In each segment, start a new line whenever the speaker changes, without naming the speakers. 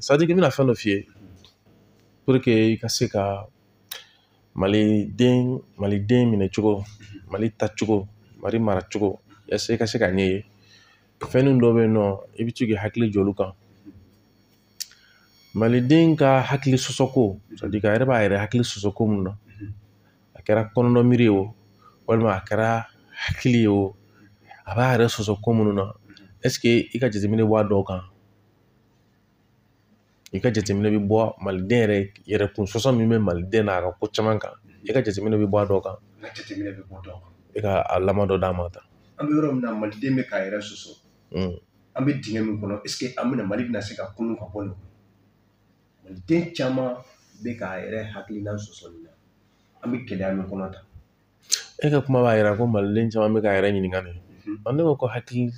C'est à dire que n bɛna fɛn dɔ f'i ye pour que i ka se ka maliden minɛ cogo, Mali ta cogo, Mali mara cogo, yaasa i ka se ka ɲɛ ye. Fɛnnin dɔ bɛ yen nɔ, i bɛ to k'i hakili jɔ olu kan. Maliden ka hakili sɔsɔ ko, c'est à dire a yɛrɛ b'a yɛrɛ hakili sɔsɔ ko mun na, a kɛra kɔnɔna miiri ye o, walima a kɛra hakili ye o, a b'a yɛrɛ sɔsɔ ko minnu na, est ce que i ka jateminɛ bɔ a dɔw kan? I ka jateminɛ bɛ bɔ maliden yɛrɛ yɛrɛkun sɔsɔ min bɛ maliden na a ka ko caman kan, i ka jateminɛ bɛ bɔ a dɔw kan.
N ka jateminɛ bɛ bɔ dɔw kan.
I ka a lama dɔ d'a ma tan.
An bɛ yɔrɔ min na, maliden bɛ k'a yɛrɛ sɔsɔ. An bɛ dingɛ min kɔnɔ, est ce que an bɛna Mali bɛna se ka kunun ka bɔ nin kɔnɔ? Maliden caman bɛ k'a yɛrɛ hakilina sɔsɔ nin na. An bɛ gɛlɛya min kɔnɔ tan.
E ka kuma b'a jira ko maliden caman bɛ k'a yɛrɛ ɲininka nin. Ne ko hakili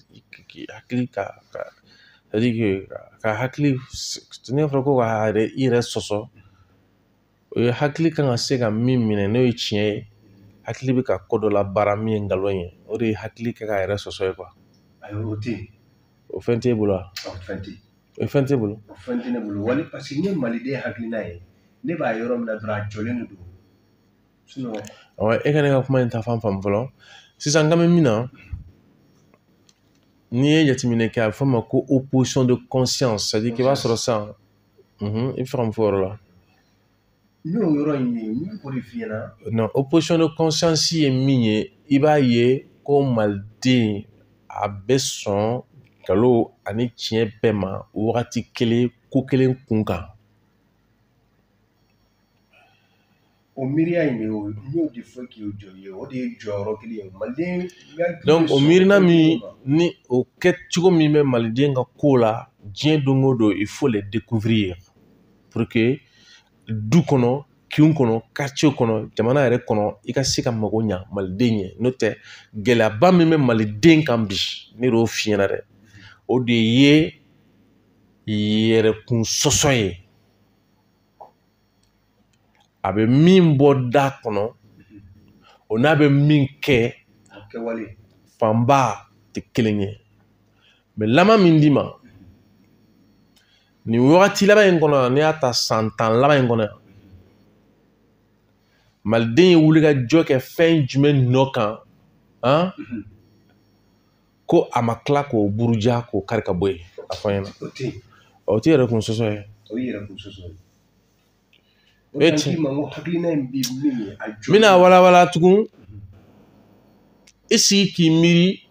ka c'est à dire que ka hakili, ne fɔra ko ka i yɛrɛ sɔsɔ, o ye hakili kan ka se ka min minɛ n'o ye tiɲɛ ye, hakili bɛ ka ko dɔ labaara min ye nkalon ye, o de ye hakili kɛ k'a yɛrɛ sɔsɔ ye quoi.
Ayi, o tɛ yen.
O fɛn t'e bolo wa?
O fɛn tɛ yen.
O fɛn t'e bolo?
O fɛn tɛ ne bolo, wali parce que ne ye maliden hakilina ye, ne b'a yɔrɔ min na dɔrɔn a jɔlen de don. Sinon.
Awɔ, e ka ne ka kuma in ta fan faamu fɔlɔ. Sisan n kan bɛ min na, n'i ye jateminɛ kɛ, a bɛ fɔ o ma ko opposition de conscience, c'est à dire k'i b'a sɔrɔ sisan, i bɛ fɛ ka mun fɔ o yɔrɔ la?
N y'o yɔrɔ in ye, n b'o de f'i ɲɛna.
Non, opposition de conscience ye min ye, i b'a ye ko maliden a bɛ sɔn nkalon ani tiɲɛ bɛɛ ma wagati kelen, ko kelen kun kan.
O miiriya in de y'o, n y'o de fɔ k'i jɔ ye, o de ye jɔyɔrɔ kelen ye maliden.
Donc o miirina min ni o kɛ cogo min bɛ maliden ka ko la diɲɛ don o don, il faut les découvrir pour que du kɔnɔ, kin kɔnɔ, quartier kɔnɔ, jamana yɛrɛ kɔnɔ, i ka se ka mago ɲa maliden ye. N'o tɛ, gɛlɛyaba min bɛ maliden kan bi, ne y'o f'i ɲɛna dɛ, o de ye yɛrɛkun sɔsɔ ye. A bɛ min bɔ da kɔnɔ, o n'a bɛ min kɛ, fanba tɛ kelen ye. Mɛ laban min d'i ma nin wagati laban in kɔnɔ, n'i y'a ta san 10 laban in kɔnɔ, maliden ye wulikajɔ kɛ fɛn jumɛn nɔ kan, han, ko a ma tila k'o buruja k'o kari ka bɔ yen, a fɔ n ɲɛna.
O tɛ yen.
O tɛ yɛrɛkun sɔsɔ ye.
O ye yɛrɛkun sɔsɔ ye.
E ti. N bɛna walawala tugun. I sigi k'i miiri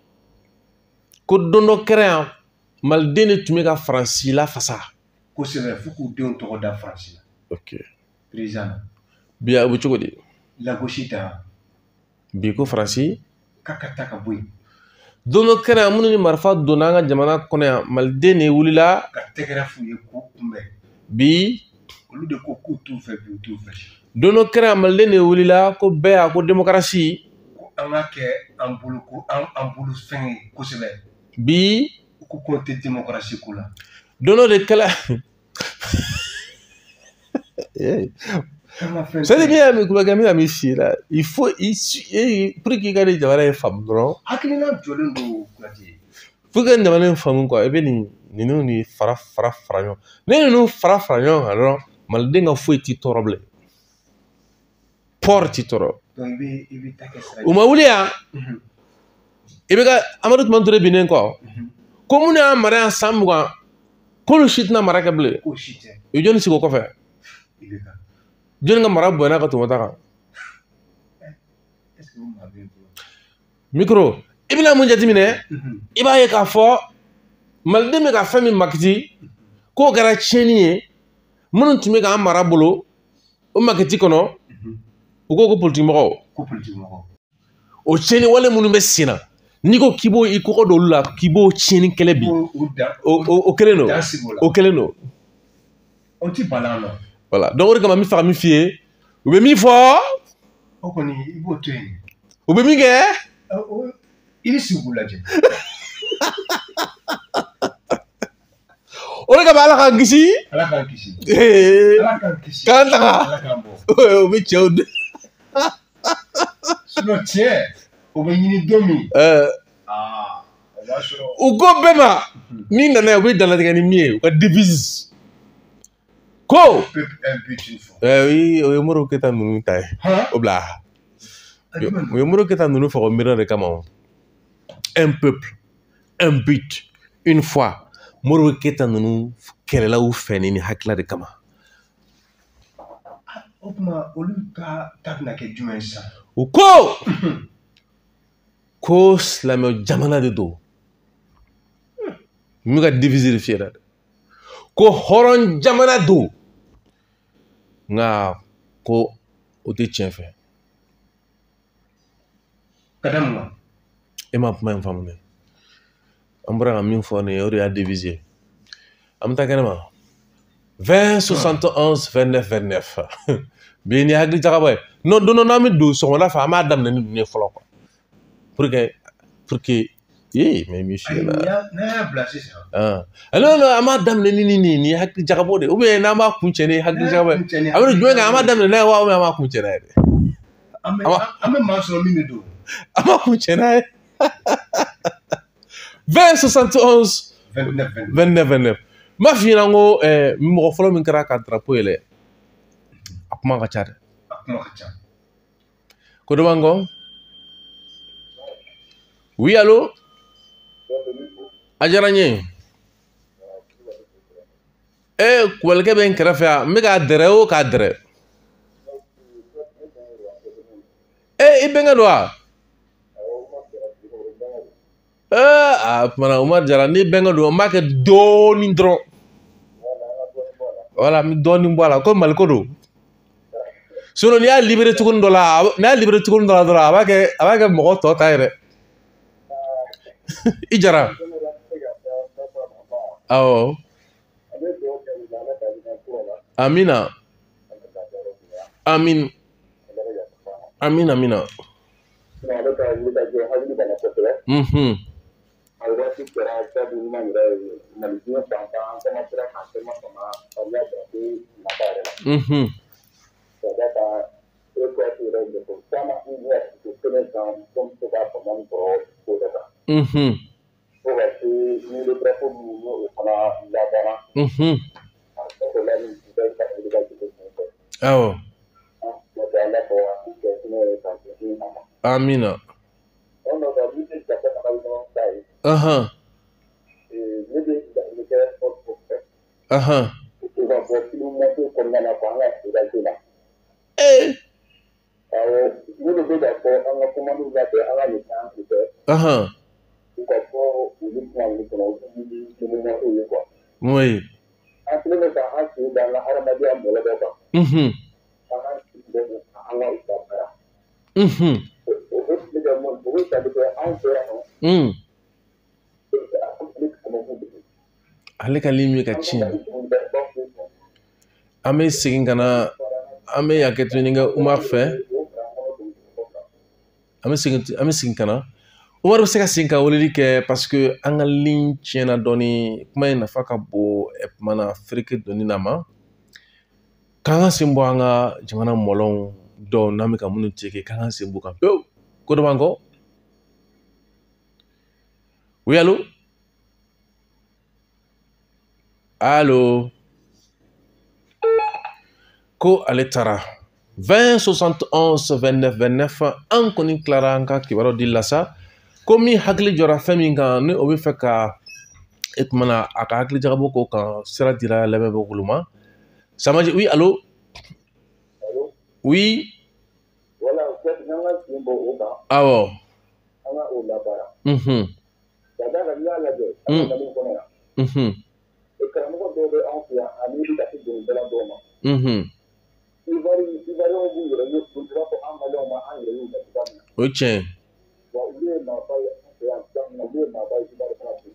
ko don dɔ kɛra yan, maliden de tun bɛ ka Faransi lafasa.
Kosɛbɛ, fo k'u denw tɔgɔ da Faransi la.
Ok.
Président.
Bi a bɛ cogo di?
Lagosi ta.
Bi ko Faransi.
K'a ka taa ka bɔ yen.
Don dɔ kɛra yan, minnu ni marifa donna an ka jamana kɔnɔ yan, maliden de wulila.
Ka tɛgɛrɛ f'u ye k'u kunbɛn.
Bi.
Olu de ko k'u t'u fɛ bi, u t'u fɛ.
Don dɔ kɛra yan, maliden de wulila ko bɛɛ y'a ko démocratie.
Ko an ka kɛ an bolo ko an bolo fɛn ye kosɛbɛ.
Bi.
U ko k'o tɛ démocratie ko la.
Don dɔ de kɛla. C'est bien, mais quoi, mais la, il faut pour qu'il y ait des gens faamu dɔrɔn.
Hakilina jɔlen don Kuyate.
Pour que jamana in faamu quoi, i bɛ nin ninnu ni fara fara fara ɲɔgɔn. Ne ninnu fara fara ɲɔgɔn kan dɔrɔn, maliden ka foyi t'i tɔɔrɔ bilen. Pɔri t'i tɔɔrɔ.
Donc i bɛ taa kɛ sira.
U ma wuli yan. I bɛ ka Amadu Tumani Ture binnen kɔ. Ko minnu y'an mara yan san 20, k'olu si tɛna mara kɛ bilen.
K'o si tɛ.
U ye jɔnni sigi o kɔfɛ? Jɔnni ka mara bonyana ka tɛmɛ o ta kan? Micro, i bɛna mun jateminɛ? I b'a ye k'a fɔ maliden bɛ ka fɛn min makiti, k'o kɛra tiɲɛni ye, minnu tun bɛ k'an mara bolo o makiti kɔnɔ, u ko ko politikimɔgɔw.
Ko politikimɔgɔw.
O tiɲɛni wale minnu bɛ sen na, n'i ko k'i b'o i kɔkɔ don olu la, k'i b'o tiɲɛni kɛlɛ bi, o kelen don. O kelen don.
O ti bala na.
Voilà. Donc o de kama n bɛ fɛ ka min f'i ye, u bɛ min fɔ.
O kɔni i b'o to yen.
U bɛ min kɛ.
I bɛ sigi k'u lajɛ.
O de kama Ala k'an kisi.
Ala k'an kisi. Ala k'an kisi.
K'an taga.
Ala k'an bɔ.
O bɛ cɛw de.
Sinon tiɲɛ, o bɛ ɲini don min. O b'a sɔrɔ.
U ko bɛɛ ma, n'i nana yan, u bɛ dannatigɛ ni min ye, u ka devise. Ko
peuple, un but, une foi.
Oui, o ye Modibo Keyita ninnu ta ye. O bila. O ye Modibo Keyita ninnu faga o miirina de kama. Un peuple, un but, une foi. Modibo Keyita ninnu kɛlɛla u fɛ ni hakilila de kama.
O tuma olu ka ta bɛna kɛ jumɛn ye sisan?
U ko ko silamɛ jamana de don. N bɛ ka devise de f'i ɲɛna dɛ. Ko hɔrɔn jamana don. Nka ko o tɛ tiɲɛ fɛ.
Ka da mun kan?
E ma kuma in faamu dɛ. An bɔra ka min fɔ nin ye, o de y'a devise ye. An bɛ taa kɛnɛma. 20 71 29 29. Bi ni hakili jagabɔ ye. Non, don dɔ n'an bɛ don sɔgɔmada fɛ, an b'a daminɛ ni ninnu ye fɔlɔ quoi. Pour que mais monsieur
là. N'a y'a bila sisan.
Ah non non, an b'a daminɛ ni nin ye hakili jagabɔ de ye, ou bien n'an b'a kuncɛ ni hakili jagabɔ ye. A bɛ jumɛn kan, an b'a daminɛ n'a ye wa, ou bien an b'a kuncɛ n'a ye dɛ.
An bɛ maa sɔrɔ min bɛ don.
An b'a kuncɛ n'a ye. 20 71
29
29 29. N b'a f'i ɲɛna n ko mɔgɔ fɔlɔ min kɛra ka drapeau yɛlɛ, a kuma ka ca dɛ.
A kuma ka ca.
Ko dɔ b'an kɔ? Oui, allo? A diyara n ye. Kubalikɛ bɛ n kɛrɛfɛ yan, n bɛ k'a dɛrɛ o k'a dɛrɛ. I bɛnkɛ don wa? A kumana Umaru Jara, n'i bɛnkɛ don, n b'a kɛ dɔɔnin dɔrɔn. Wala, n bɛ dɔɔnin bɔ a la, ko Maliko don. Sinon n'i y'a libéré cogo dɔ la, n'a y'a libéré cogo dɔ la dɔrɔn, a b'a kɛ mɔgɔ tɔ ta ye dɛ. I Jara. Awɔ. Amina. Amin. Amina, amina. Mhm. Mhm. Mhm. Mhm. Awɔ. Amina. Ahan. Ahan. Ahan. Oui. Mhm. Mhm. Mm. Ale ka ligne ka tiɲɛ. An bɛ segin ka na, an bɛ hakɛ to ɲini kɛ Umar fɛ. An bɛ segin ka na. Umar bɛ se ka segin ka weleli kɛ parce que an ka ligne tiɲɛna dɔɔni. Kuma in nafa ka bon kuma na fereke donni na ma. K'an ka sen bɔ an ka jamana mɔlɔnw dɔw n'an bɛ ka minnu cɛ k'an ka sen b'u kan pewu. Ko dɔ b'an kɔ? Oui, allo? Allo? Ko ale taara. 20 71 29 29. An kɔni tilara an ka kibaruyaw di la sa. Ko min hakili jɔra fɛn min kan, ni o bɛ fɛ ka e tuma na a ka hakili jagabɔ k'o kan, sira dira lamɛnbagaw ma. Samaji, oui, allo? Oui. Awɔ. Mhm. Mhm. Mhm. O tiɲɛ.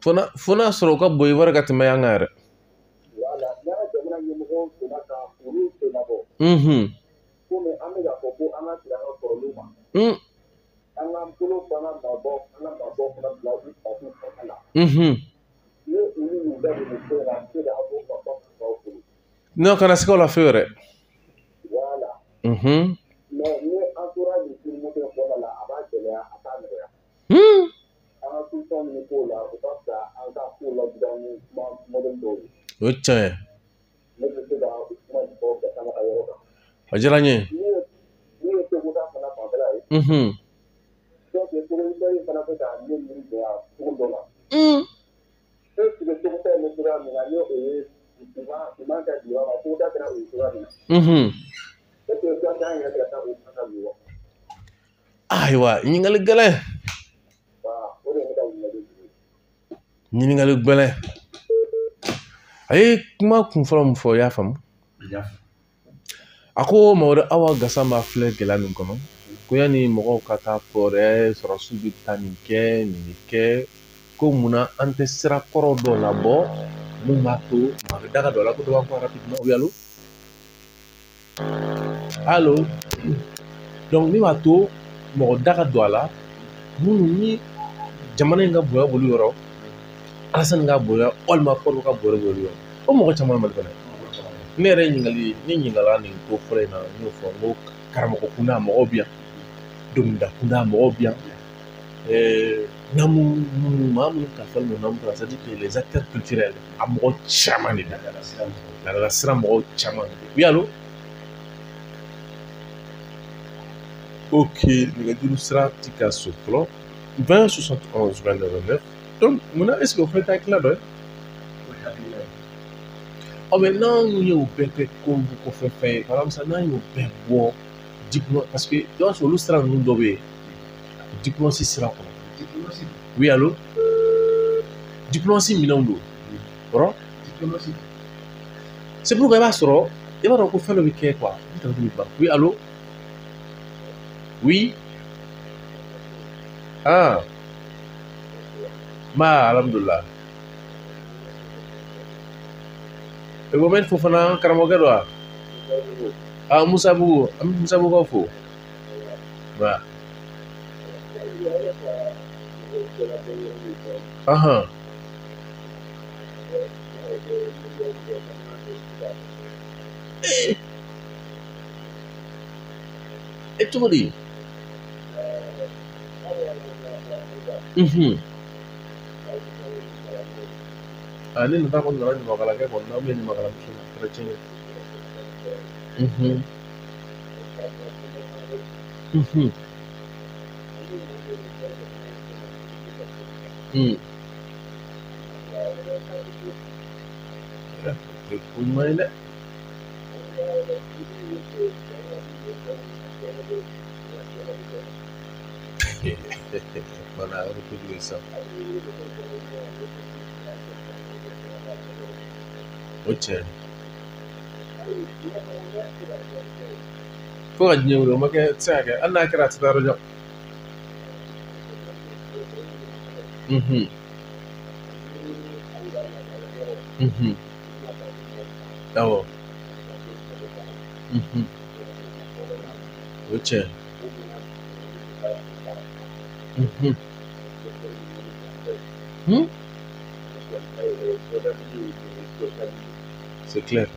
Fo n'a sɔrɔ u ka bon Ivoire ka tɛmɛ an kan yɛrɛ. Mhm. Mhm. Non, kana se k'o la fewu yɛrɛ. Mhm. O tiɲɛ. A diyara n ye. Ayiwa, ɲininkali gɛlɛn. Ɲininkali gɛlɛn. A ye kuma kun fɔlɔ min fɔ, i y'a faamu? A ko Mamadu Awa Gasama filɛ gɛlɛya min kɔnɔ, ko yanni mɔgɔw ka taa fɔ dɛ, sɔrɔsiw bɛ taa nin kɛ, nin bɛ kɛ, ko munna an tɛ sira kɔrɔ dɔ labɔ mun b'a to maa bɛ daga don a la, ko dɔ b'an kɔ rapidement. Oui, allo? Allo? Donc min b'a to mɔgɔ da ka don a la, minnu ni jamana in ka bonya b'olu yɔrɔ, Alasani ka bonya walima Kɔrɔ ka bonya b'olu yɔrɔ, o mɔgɔ caman Mali kɔnɔ. Ne yɛrɛ ye ɲininkali, ne ɲininkala nin ko fɔlɔ in na, n y'o fɔ, n ko karamɔgɔ kunda mɔgɔw bɛ yan, dɔnkilida kunda mɔgɔw bɛ yan, namu minnu maa minnu kalifalen don namu la, c'est à dire que les acteurs culturels, a mɔgɔ caman de bɛ yan, laadala sira mɔgɔw caman de bɛ yen. Oui, allo? Ok, nɛgɛjuru sira ti ka so fɔlɔ. 20 71 29 29. Donc munna est ce que o fana tɛ hakilina dɔ ye? Ɔ mɛ n'anw y'o bɛɛ kɛ ko kɔfɛ fɛn ye, par exemple n'an y'o bɛɛ bɔ diplôme, parce que i b'a sɔrɔ olu sira ninnu dɔ bɛ yen, diplomatie sira kɔnɔ. Oui, allo? Diplomatie minɛnw don, kɔrɔ? C'est pourquoi i b'a sɔrɔ, i b'a dɔn ko fɛn dɔ bɛ kɛ quoi, i bɛ ban. Oui, allo? Oui? Ah, ma alhamdulillah. Mohamed Fofana, karamɔgɔkɛ don wa? Ah, Musa Bugu, an bɛ Musa Bugukaw fo. Wa. Ahan. E cogo di? Ah, ne nata kɔni nana ɲamakalakɛ kɔni na, ɲamakalamuso la, a kɛra tiɲɛ ye. O ye ko ɲuman ye dɛ. Mana yɔrɔ kojugu ye sisan. O tiɲɛ. Fo ka diɲɛ wuli, o ma kɛ, tɛ se ka kɛ, hali n'a kɛra a tɛ taa yɔrɔ jan. Awɔ. O tiɲɛ. C'est clair.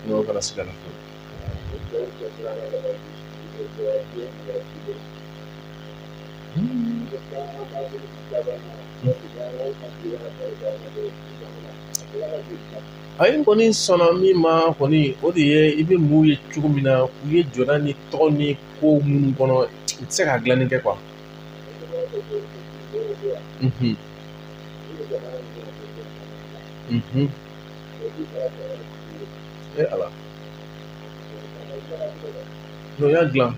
N'o kana se ka na fɔlɔ. A ye kɔni sɔnna min ma kɔni, o de ye i bɛ mun ye cogo min na, u ye jɔda ni tɔgɔ ni ko minnu kɔnɔ, u tɛ se ka dilanni kɛ quoi. E Ala. N'o y'a dilan.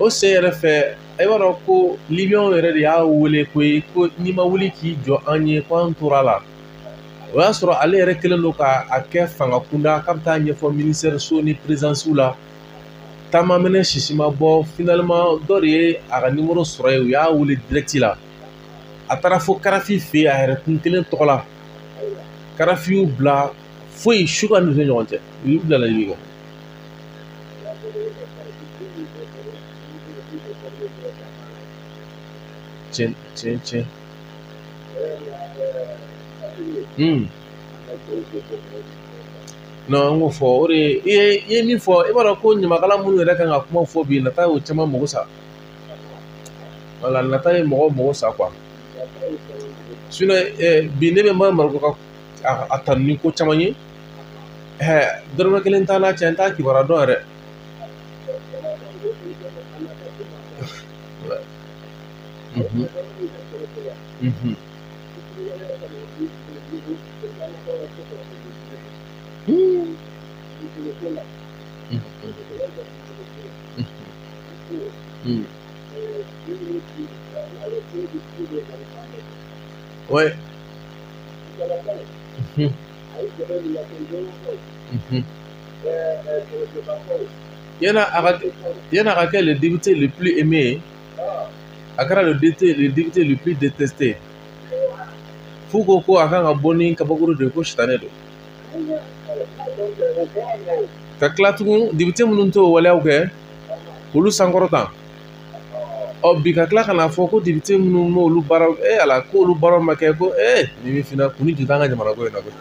O sen yɛrɛ fɛ, i b'a dɔn ko Libiyɛnw yɛrɛ de y'a wele koyi, ko n'i ma wuli k'i jɔ an ye, ko an tora la. O y'a sɔrɔ ale yɛrɛ kɛlen don k'a kɛ fanga kunda, k'a bɛ taa ɲɛfɔ ministère so ni présidence la. Taama minɛ sisi ma bɔ, finalement dɔ de ye a ka numéro sɔrɔ yen, u y'a wele direct la. A taara fo Karafi fɛ yen, a yɛrɛ kun kelen tɔgɔ la. Karafi y'u bila foyi su ka n'u ni ɲɔgɔn cɛ, u y'u bila Libi kan. Tiɲɛ tiɲɛ tiɲɛ. Non, an k'o fɔ o de i ye min fɔ i b'a dɔn ko ɲamakala minnu yɛrɛ kan ka kuma fɔ bi nata y'o caman mago sa. Wala nata ye mɔgɔw mago sa quoi. Sinon bi ne bɛ Mariko ka a tanu ni ko caman ye. Dɔrɔmɛ kelen t'a n'a cɛ n t'a kibaruya dɔn yɛrɛ. Mhm. Mhm. Mhm. Mhm. Ouais. Mhm. Mhm. Yana a ka kɛ le député le plus aimé, a kɛra le député le plus détesté. F'u ko ko a kan ka bɔ ni kabakuru de ye ko sitanɛ don. Ka tila tugun député minnu t'o waleyaw kɛ k'olu sankɔrɔta. Ɔ bi ka tila ka n'a fɔ ko député minnu m'olu baaraw ala k'olu baaraw ma kɛ ko nin min fina kun ni ju t'an ka jamana ko in na koyi.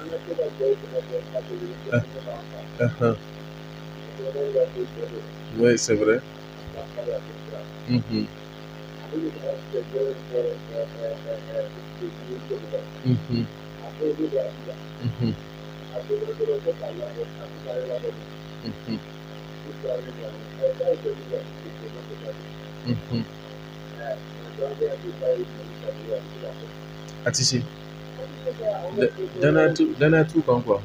Oui, c'est vrai. Mhm. Mhm. Mhm. Mhm. Mhm. A tɛ se. Danaya t'u kan quoi.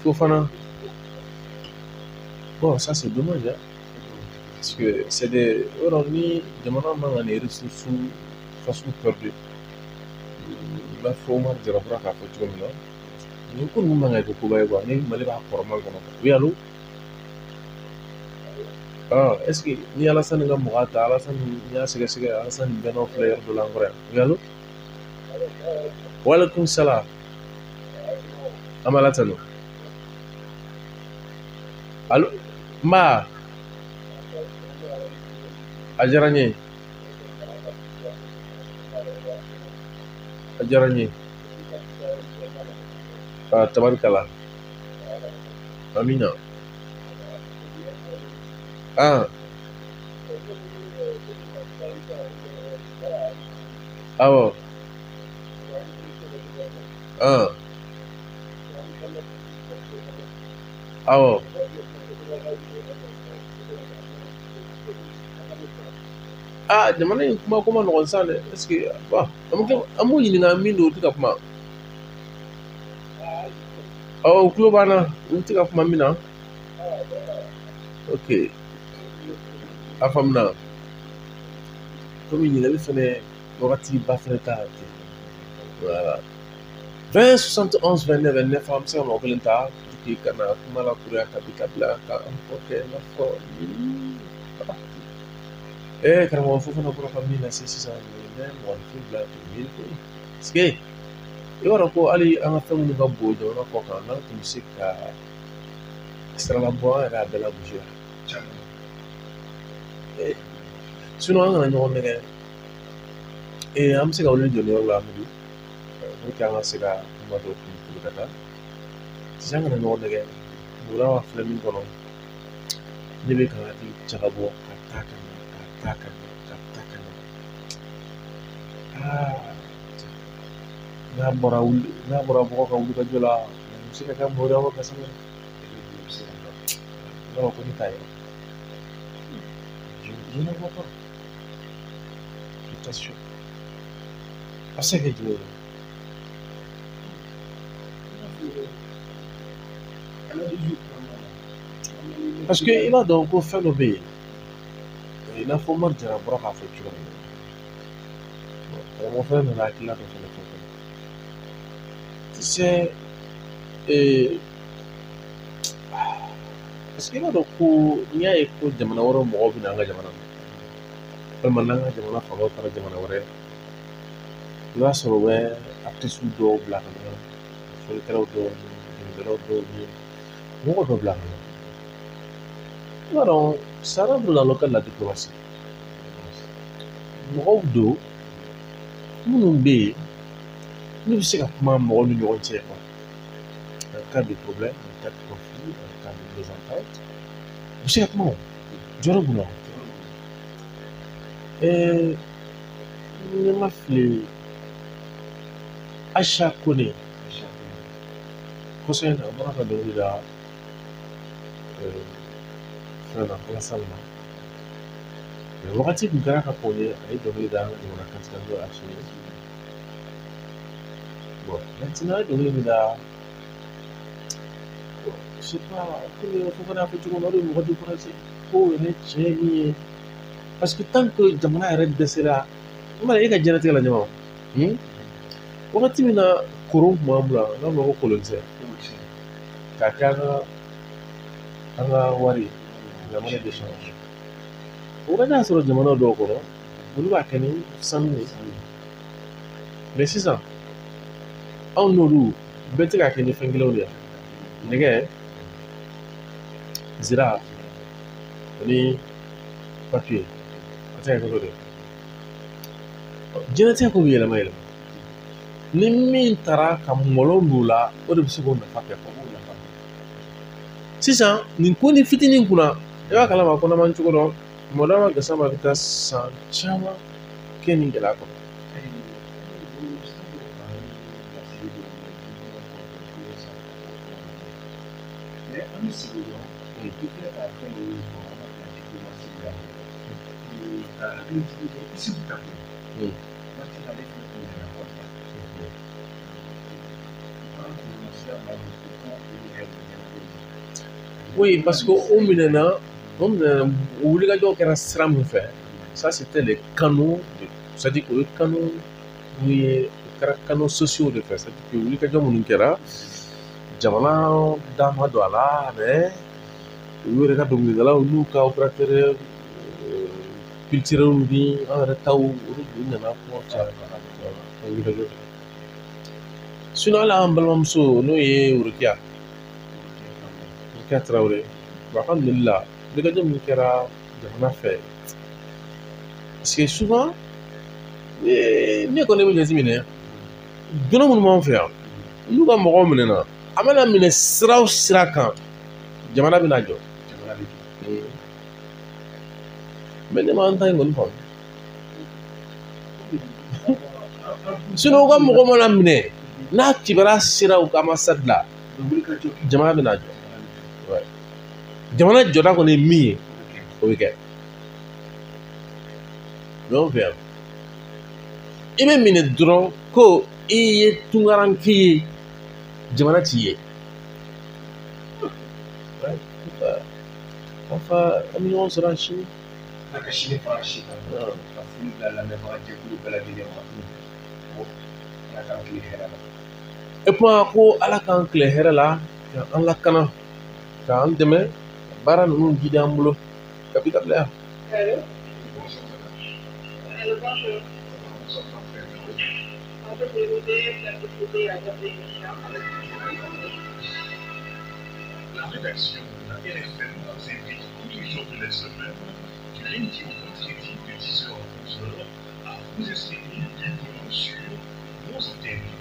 Fofana. Bon, ça c'est dommage, hein. Parce que c'est des. Yɔrɔ ni jamana man ka nin ressources faso perdu. I b'a fɔ Umaru Jara bɔra k'a fɔ cogo min na. Nin ko ninnu man ka kɛ koba ye quoi. Ni Mali b'a kɔrɔman kɔnɔ. Oui, allo? Ah, est-ce que ni Alassane ka mɔgɔ ta Alassane n'i y'a sɛgɛsɛgɛ Alassane bɛnnaw filɛ yɔrɔ dɔ la an kɔrɔ yan. Oui, allo? Walekum salam. An b'a tanu. Allo? Nba. A diyara n ye. A diyara n ye. Ah, tabarikala. Amina. Ah. Awɔ. Ah. Awɔ. Ah, jamana in kuma ko ma nɔgɔn sisan dɛ. Est-ce que bon, an b'u ɲininka min don u tɛ ka kuma. Ɔ, u tulo b'an na, u tɛ ka kuma min na. Ok. A faamuna. Komi ɲininkali fɛnɛ wagati ba fɛnɛ t'a ten. Voilà. 20 71 29 29 an bɛ se ka mɔgɔ kelen ta pour que ka na kuma lakuruya ka bi ka bila ka an kɔ kɛ i n'a fɔ karamɔgɔ Fofana bɔra ka min lase sisan nin bɛ mɔgɔninfin bila k'i miiri koyi. Parce que i b'a dɔn ko hali an ka fɛn minnu ka bon jamana kɔ kan n'an tun bɛ se ka siralabɔ an yɛrɛ y'a bɛɛ lagosi sinon an kana ɲɔgɔn nɛgɛ. An bɛ se ka wuli jɔ yɔrɔ la Amadu pour que an ka se ka kuma dɔ kun ka taa. Sisan an kana ɲɔgɔn nɛgɛ. Mura filɛ min kɔnɔ ne bɛ ka hakili jagabɔ ka taa ka na ka taa ka na ka taa ka na. Aa, n'a bɔra wuli n'a bɔra mɔgɔ ka wuli ka jɔ la nin bɛ se ka kɛ mɔgɔ wɛrɛ ka sɛbɛn. Non, ko ne t'a ye. Je ne vois pas. Je t'assure. A bɛ se ka kɛ jumɛn ye? Parce que i b'a dɔn ko fɛn dɔ bɛ yen i n'a fɔ Umaru Jara bɔra k'a fɔ cogo min na. Karamɔgɔ fɛnɛ nana hakilina dɔ fɛnɛ fɔ fɛnɛ. Tu sais, parce que i b'a dɔn ko n'i y'a ye ko jamana wɛrɛw mɔgɔw bɛ na an ka jamana na walima n'an ka jamana faamaw taara jamana wɛrɛ i b'a sɔrɔ u bɛ artiste dɔw bila ka na fɔlikɛlaw dɔw ni dɔnkilidalaw dɔw ni mɔgɔ dɔw bila ka na. I b'a dɔn ça rentre dans le cadre de la diplomatie. Mɔgɔw don minnu bɛ yen N'u bɛ se ka kuma mɔgɔw ni ɲɔgɔn cɛ quoi. En cas de problème, en cas de conflit, en cas de mésentente, u bɛ se ka kuma o jɔyɔrɔ b'u la. Ne ma fili, Aïcha Kone kɔsɔ in na, a bɔra ka dɔnkili da fɛn na, Alassane na. Mais wagati kun kɛra ka kɔn ye, a ye dɔnkili da an ka jamana kantigɛ n'o ye Assimi ye. Bon, maintenant a ye dɔnkili min da, je sais pas, komi fo kana fɔ cogo min na, o de bɛ mɔgɔ découragé ko yɛrɛ tiɲɛ ye min ye. Parce que tant que jamana yɛrɛ dɛsɛra, i mana e ka diɲɛlatigɛ la ɲama, wagati min na koron tun b'an bolo, an b'a fɔ ko kolonkisɛ k'a kɛ an ka wari ye, la monnaie d'échange. O wagati y'a sɔrɔ jamana dɔw kɔnɔ, olu b'a kɛ ni sanu ye. Mais sisan anw n'olu bɛɛ tɛ k'a kɛ ni fɛn kelenw de ye: nɛgɛ, zira ani papiye, a tɛ ka kɛ o de ye. Diɲɛlatigɛ ko bɛ yɛlɛma yɛlɛma. Ni min taara ka mɔlɔ don o la, o de bɛ se k'o nafa kɛ. Sisan nin ko ni fitinin kunna, i b'a kalama kɔnɔma cogo dɔn, Mɔdama Gasama bɛ taa san caman kɛ nin gɛlɛya kɔnɔ.
An bɛ sigi dɔrɔn, i filɛ ka fɛn min fɔ, an ka bila diplomatie la, ka hakili jigin kɛ Isufu Tako waati la, ale fana tun nana kɔfɛ.
Oui, parce que o minɛna, o minɛna, o wulikajɔ kɛra sira min fɛ, ça c'était les canaux, c'est-à-dire que o ye canaux ye, o kɛra canaux sociaux de fɛ, c'est-à-dire que wulikajɔ minnu kɛra, jamana da ma don a la, mais u yɛrɛ ka dɔnkilidalaw n'u ka opérateur culturels ni an yɛrɛ taw, olu de nana kuma caya ka wulikajɔ kɛ. Sinon hali an balimamuso n'o ye Worokiya, Worokiya Tarawele, alhamdulillah, wulikajɔ min kɛra jamana fɛ, parce que souvent ne kɔni bɛ jateminɛ, dunan minnu b'an fɛ yan, n'u ka mɔgɔw minɛna, a mana minɛ sira o sira kan, jamana bɛna jɔ. Mais ne m'an ta in kɔni faamu. Sinon u ka mɔgɔ mana minɛ, n'a kibaruya sera u ka ambassade la, jamana bɛna jɔ. Jamana jɔda kɔni ye min ye, o bɛ kɛ. Mais anw fɛ yan, i bɛ minɛ dɔrɔn ko i ye tunkaranke ye, jamana t'i ye. Enfin, an bɛ ɲɔgɔn sɔrɔ sini.
Ala ka sini fara si kan, ka foli bila lamɛnbaga jɛkulu bɛɛ lajɛlen ma. Ala k'an tile hɛrɛ la.
E kuma ko Ala k'an tile hɛrɛ la, k'an lakana, k'an dɛmɛ baara ninnu jidi an bolo ka bi ka bila yan.
Allô? Allô, bonjour. En fait, je voudrais participer à votre émission.
La rédaction de la RFM vous invite tous les jours de la semaine, du lundi au vendredi de 10h à 11h, à vous exprimer librement sur nos antennes.